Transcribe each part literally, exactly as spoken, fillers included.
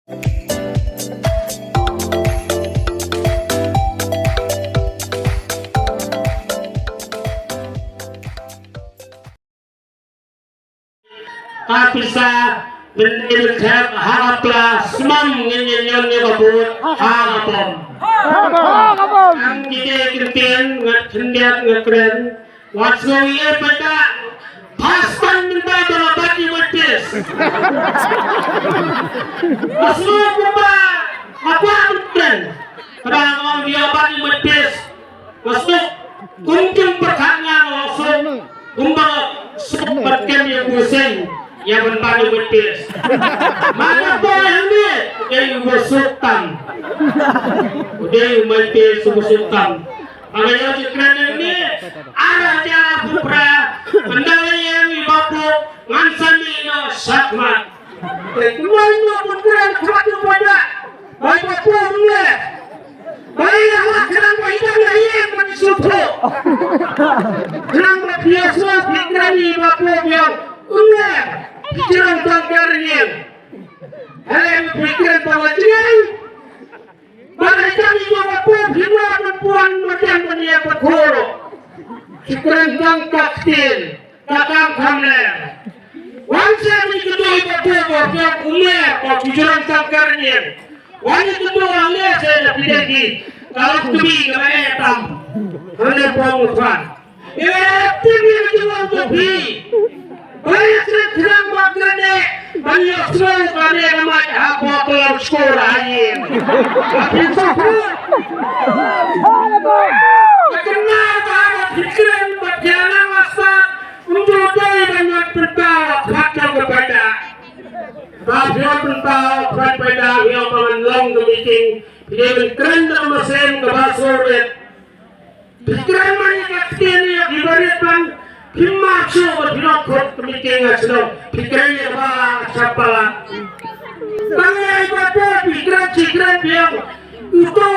Ka pisa, ban ïa ban thep ha ka pla, snem ngin ïa ñion ïa ka vote ha ka bom. Ha ka bom. Tang kine ki ktien nga khyndiat nga kren. Wat sngew ïa peta. Pha sdang mynta ba nga bat ïa u Mike Pence. Nga sngew kumba nga kwah ban kren. Kaba nga ong ïa bat ïa u Mike Pence. Nga suk, kum kum pyrkhat nga nga suk, kumba suk bad kem ïa u seng, ïa ban ban ïa u Mike Pence. Mana poi hangne, u dei uba suk tam. U dei u Mike Pence uba suk tam. Ba nga ïoh jingkren hangne, ara jala pupra, ynda ïa i Bah Pop, ngan sa mih noh shakhmat. Te kumno ïoh ban kren khmat ïoh ban da. Bai Bah Pop ne. Bai ïa la kren bai dang ïa ïeng ban shu phuh. Kren ba phi ïa shu phi kren i Bah Pop ïa. Une. Phi kren tang kren ïeng. Hele phi kren tang la jingïeng. Ba la jang i Bah Pop phi la ban puan ba jang ban ïa ba khoro. Phi kren tang ka ktien. Ka kam kham ler. Wan sha ni kynduh i Bah Pop ba phi ong u mer ba phi jrong tang kren ïeng. Wan ni kynduh ïa u mer sha da phi dei ki. Ka lok kmie kaba eh tam. Hynrei pong u twan. Ïa, tip ïa ka jingong ka phi. Ba ïa kren kren ba kren ne. Ban ïoh sngew ka ne ka mai ha ko ka lam skor ha ïing. Ba phi suk. Ka kynmaw ba ha ka phi kren ba phi nang la sat. Ym ju dei ban wan pynpaw ha ka phi ka paidbah. Ba phi wan pynpaw ha ka paidbah ïa ka ban long ka meeting. Phi dei ban kren da ka mynsiem kaba sngewrit. Phi kren man ïa ka ktien ïa ki barit ban phi map shuh ba phi nang khot ka meeting ha shnong. Phi kren ïa ba chapala. Tang ïa i Bah Pop phi kren shi kren phi ong. Uto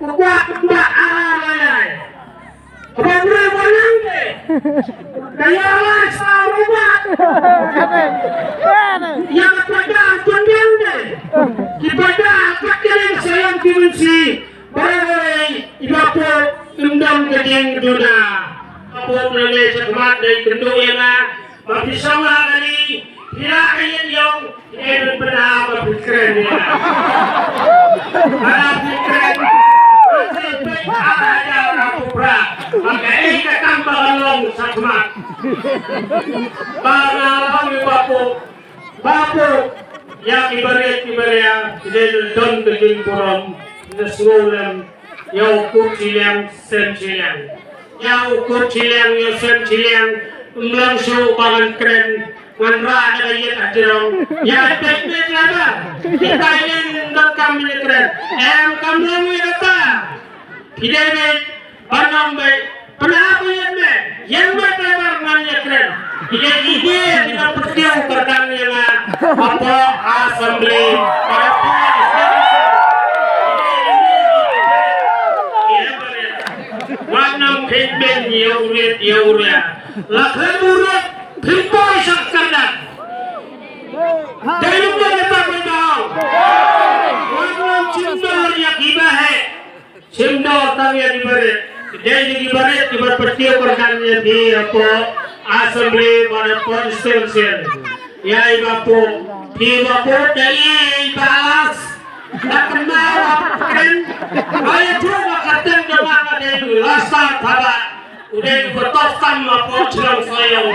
u kwah kumba a la ïa. Ba u re ba nang de. Ka ïa la sa ru ba. Ïa ka paidbah pynbiang de. Ki paidbah ka kren sa ïa ki mynsi. Ba i Bah Pop ym don ka jingduna. Bah Pop lane shakhmat dei kynduh ïa nga. Ba phi shong ha kane phi la ka ïeng ïong ïa ban pynah ba phi kren ïa. Ba la phi kren. Ba phi peit ha ka ïa ka pupra. Ba kaei ka kam ba ka long shakhmat. Ba nga ong ïa Bah Pop. Bah Pop, ïa ki barit ki baria, ki dei don ka jingburom, ki da sngewlem, ïa u kut shiliang, sem shiliang. Ïa u kut shiliang, ïa u sem shiliang, ym long shuh ba ngan kren, ngan rah da ka ïit ha jrong. Ïa peit peit ïa ba, kita ïa ngan donkam ïa kren. Em kam long ïa kata. Ki dei beit, ban ong beit, pynhap ïa me, ïeng beit pynhap ngan ïa kren. Ki dei ki dei ki dang pyrkiew kyrdan ïa nga, hapoh assembly, hapoh legislature. Wat nang pynbeit ïa u rit ïa u rit. La khlem u rit, pynbeit sa kyrdan. Dei u rit ïa ka pynbeit. Wat nang shim dor ïa ki baheh. Shim dor tang ïa ki barit. Dei ïa ki barit kiba pyrkiew kyrdan ïa phi hapoh assembly bad hapoh constituency. Ïa i Bah Pop. Phi Bah Pop da i Bah Las. Da kynmaw Bah Pop kren. Ba ïathuh ba ka kyrteng jong nga ka dei Lasa Thabah. U dei uba top tam hapoh Shillong Sohiong.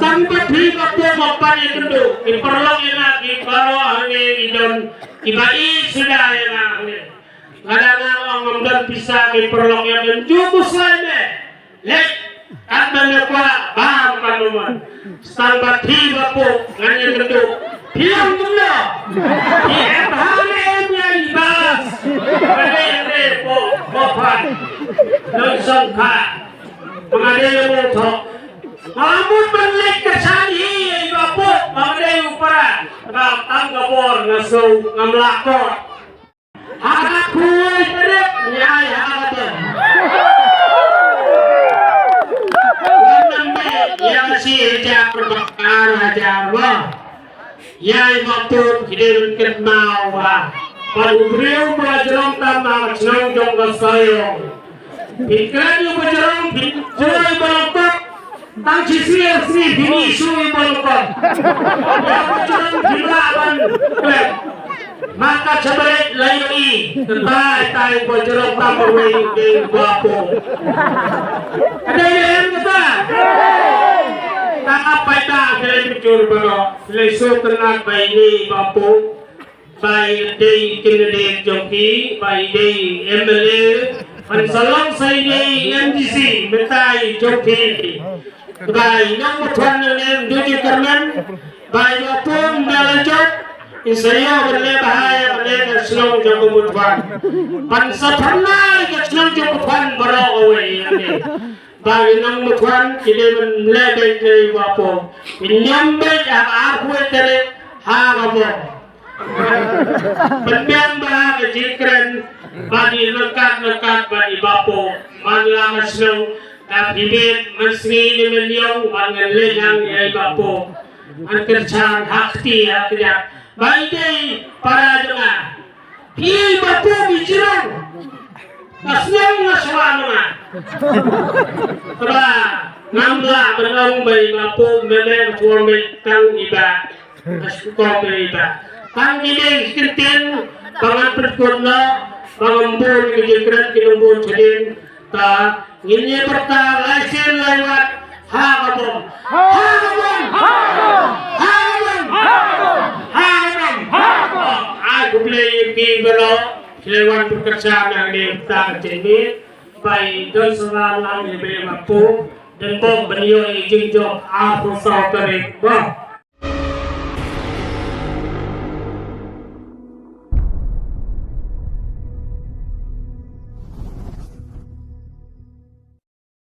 Tang ba phi Bah Pop ba pan ïakynduh, ki paralok ïa nga ki baroh hangne ki don kiba ïeit suda ïa nga hangne. Nga da nga ong ngam don pisa ki paralok ïa nga, ju khuslai me. Leit, katba me kwah, bam katba mon. Tang ba phi Bah Pop ngan ïakynduh. Phi ong kumno? Phi em ha me em ïa i Bah Las. Ba dei em Bah Pop, Bah Pop. Don song kha. Ba nga dei u mut ban leit ka shane ïa i Bah Pop ba nga dei u para. Ba tang ka bor nga shu ngam lah kot. Ha ka khuid rit ngi ai ha ka tem. Ngam nang dei Ïa shi hajar ba ar hajar ba. Ïa i Bah Pop ki dei ban kynmaw ba, ba u briew ba la jrong tam ha ka shnong jong ka Sohiong. Phin kren ïa u ba jrong, phin jrong ïa u ba la pop. Tang shi sngi ar sngi phin ïa shu ïa u ba la pop. Ïa u ba jrong phin lah ban kren. Ma ka Shabret la ïohi, kata ïa tai ba jrong tam marwei dei Bah Pop. Ka dei ne em kata? Tang ap paidbah ki la jur baroh, ki la shu tynnat ba ine i Bah Pop, ba i dei candidate jong ki, ba i dei M L A, ban sa long sa ine i M D C, mynta i jong ki. Ba i nang mutwan ne em jong ki kyrmen, ba i Bah Pop da la jop, in sa ïoh ban leh bha ïa ka shnong jong ka mutwan. Ban sa pynlait ka shnong jong ka mutwan baroh kawei ïa ne. Ba i nang mutwan ki dei ban leh beit ïa i Bah Pop. In ïam beit ha ka arphew tarik ha ka bom. Pynbiang bha ka jingkren, ba i ryngkat ryngkat bad i Bah Pop. Man la ka shnong, da phi beit mynsngi ne mynñiaw, wan ngan leit lang ïa i Bah Pop. Ngan kyrshan ha kti ha kjat. Ba i dei para jong nga. Phi Bah Pop i jrong. Ka shnong nga shuwa ma nga. Kaba ngam lah ban ong ba i Bah Pop me me ka shuwa me tang i Bah. Ka shuwa me i Bah. Tang i dei ki ktien ba ngan pynkut noh, ba ngam bun ki jingkren ki nong bun chadien. Ta ngin ïa pyrta lai sien lai wat. Ha ka bom. Ha ka bom. Ha ka bom. Ha ka bom. Ha ka bom. Ai khublei ïa phi baroh. Ki la wan pyrkhat sha na ne ta ka jingmih. Bai don sa la lang ïa bai ma pu. Don bom ban ïoh ïa jingjop arphew saw tarik. Bom.